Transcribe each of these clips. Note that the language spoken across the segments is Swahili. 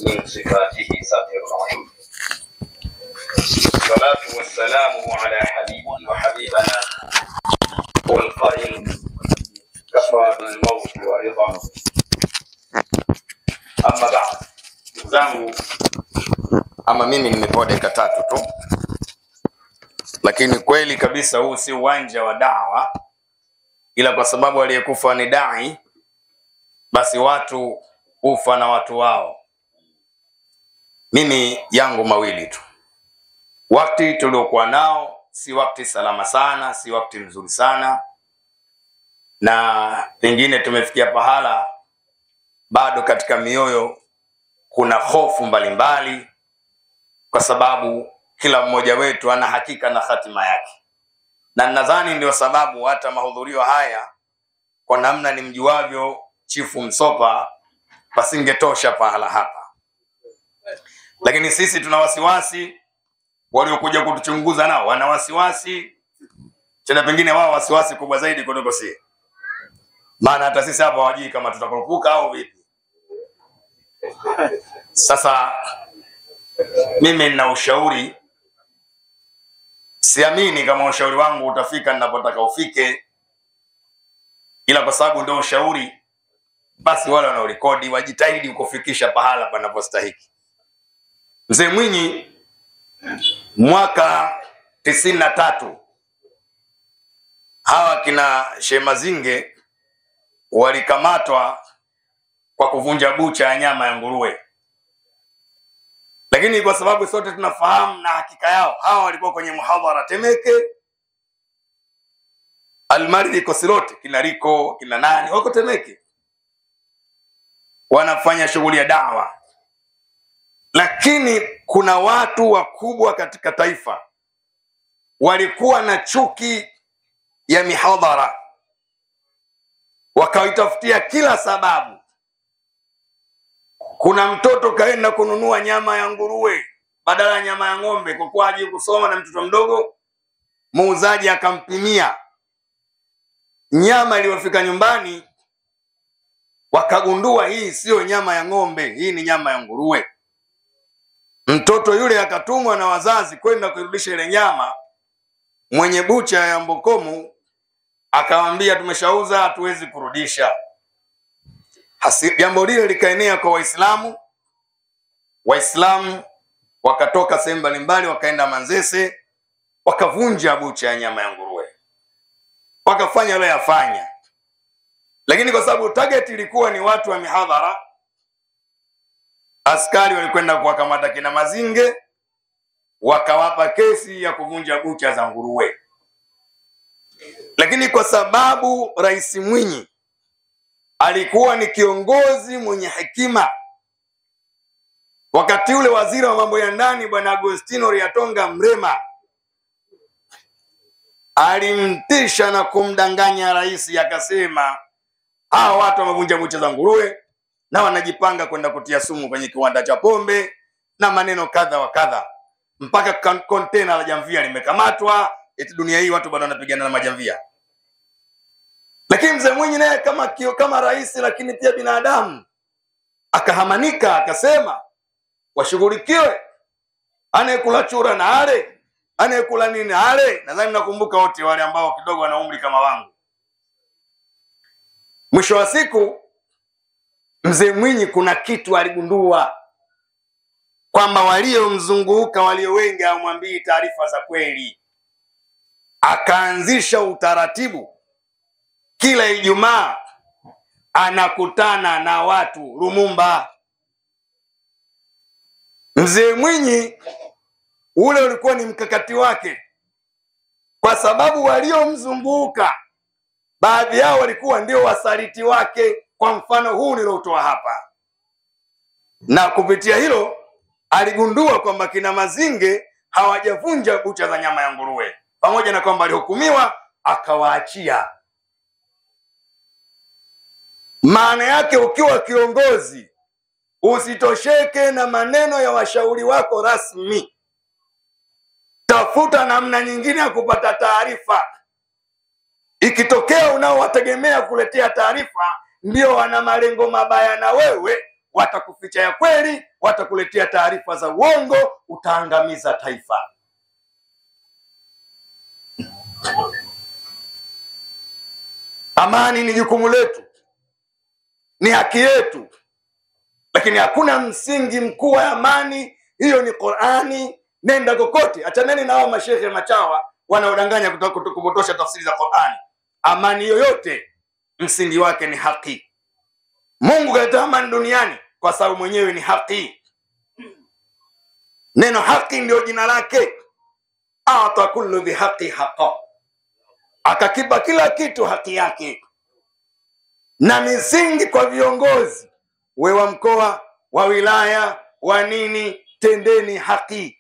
من صفاته ساتر العيوب. الصلاة والسلام على حبيبي وحبيبنا والقائل كفى بالموت ورضا. Amma baad, ndugu zangu, ama mimi nimepewa dakika tatu tu, lakini kweli kabisa huu si uwanja wa dawa, ila kwa sababu aliyekufa ni dai, basi watu ufa na watu wao. Mimi yangu mawili tu. Wakati tuliokuwa nao si wakati salama sana, si wakati mzuri sana, na pengine tumefikia pahala bado katika mioyo kuna hofu mbalimbali, kwa sababu kila mmoja wetu ana hakika na hatima yake. Na nadhani ndio sababu hata mahudhurio haya, kwa namna nimjuavyo Chifu Msopa, pasingetosha pahala hapa. Lakini sisi tuna wasiwasi, waliokuja kutuchunguza nao wana wasiwasi, tena pengine wao wasiwasi kubwa zaidi kuliko sisi. Maana hata sisi hapa hawajui kama tutakurupuka au vipi. Sasa mimi nina ushauri, siamini kama ushauri wangu utafika ninapotaka ufike, ila kwa sababu ndio ushauri, basi wale wanaorekodi wajitahidi kufikisha pahala panapostahiki. Mzee Mwinyi mwaka 93 hawa kina Sheikh Mazinge walikamatwa kwa kuvunja bucha ya nyama ya nguruwe. Lakini kwa sababu sote tunafahamu na hakika yao, hawa walikuwa kwenye muhadhara Temeke, Almaridi Kosilote, kina Riko, kina nani, wako Temeke wanafanya shughuli ya dawa. Lakini kuna watu wakubwa katika taifa walikuwa na chuki ya mihadhara, wakaitafutia kila sababu. Kuna mtoto kaenda kununua nyama ya nguruwe badala ya nyama ya ng'ombe, kwa kuwa hajui kusoma na mtoto mdogo, muuzaji akampimia nyama. Iliyofika nyumbani wakagundua hii sio nyama ya ng'ombe, hii ni nyama ya nguruwe. Mtoto yule akatumwa na wazazi kwenda kurudisha ile nyama. Mwenye bucha ya Mbokomu akamwambia tumeshauza, hatuwezi kurudisha. Jambo lile likaenea kwa Waislamu. Waislamu wakatoka sehemu mbalimbali wakaenda Manzese, wakavunja bucha ya nyama ya nguruwe, wakafanya yale yafanya. Lakini kwa sababu target ilikuwa ni watu wa mihadhara, askari walikwenda kuwakamata kina Mazinge, wakawapa kesi ya kuvunja bucha za nguruwe. Lakini kwa sababu Rais Mwinyi alikuwa ni kiongozi mwenye hekima, wakati ule waziri wa mambo ya ndani Bwana Agostino Riatonga Mrema alimtisha na kumdanganya rais, akasema hawa watu wamevunja bucha za nguruwe na wanajipanga kwenda kutia sumu kwenye kiwanda cha pombe na maneno kadha wa kadha, mpaka kontena la jamvia limekamatwa. Eti dunia hii watu bado wanapigana na majamvia. Lakini Mzee Mwinyi naye kama rais, lakini pia binadamu, akahamanika akasema washughulikiwe, anayekula chura na ale, anayekula nini ale. Nadhani mnakumbuka wote wale ambao kidogo wana umri kama wangu. Mwisho wa siku Mzee Mwinyi kuna kitu aligundua, kwamba waliomzunguka walio wengi hawamwambii taarifa za kweli. Akaanzisha utaratibu, kila Ijumaa anakutana na watu Lumumba. Mzee Mwinyi ule ulikuwa ni mkakati wake, kwa sababu waliomzunguka baadhi yao walikuwa ndio wasaliti wake, kwa mfano huu niliotoa hapa. Na kupitia hilo aligundua kwamba kina Mazinge hawajavunja bucha za nyama ya nguruwe, pamoja na kwamba alihukumiwa akawaachia. Maana yake ukiwa kiongozi usitosheke na maneno ya washauri wako rasmi, tafuta namna nyingine ya kupata taarifa. Ikitokea unaowategemea kuletea taarifa ndio wana malengo mabaya na wewe, Watakuficha ya kweli, watakuletea taarifa za uongo, utaangamiza taifa. Amani ni jukumu letu, ni haki yetu, lakini hakuna msingi mkuu wa amani. Hiyo ni Qur'ani. Nenda kokote, achaneni na hao mashehe machawa wanaodanganya kupotosha tafsiri za Qur'ani. Amani yoyote msingi wake ni haki. Mungu kaleta amani duniani kwa sababu mwenyewe ni haki. Neno haki ndio jina lake. Ata kullu bi haqi haqa, akakipa kila kitu haki yake. Na misingi kwa viongozi, we wa mkoa, wa wilaya, wa nini, tendeni haki.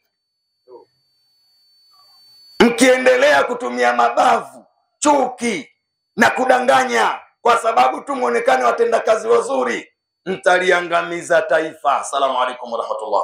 Mkiendelea kutumia mabavu, chuki na kudanganya kwa sababu tu muonekane watendakazi wazuri, mtaliangamiza taifa. Asalamu alaykum warahmatullah.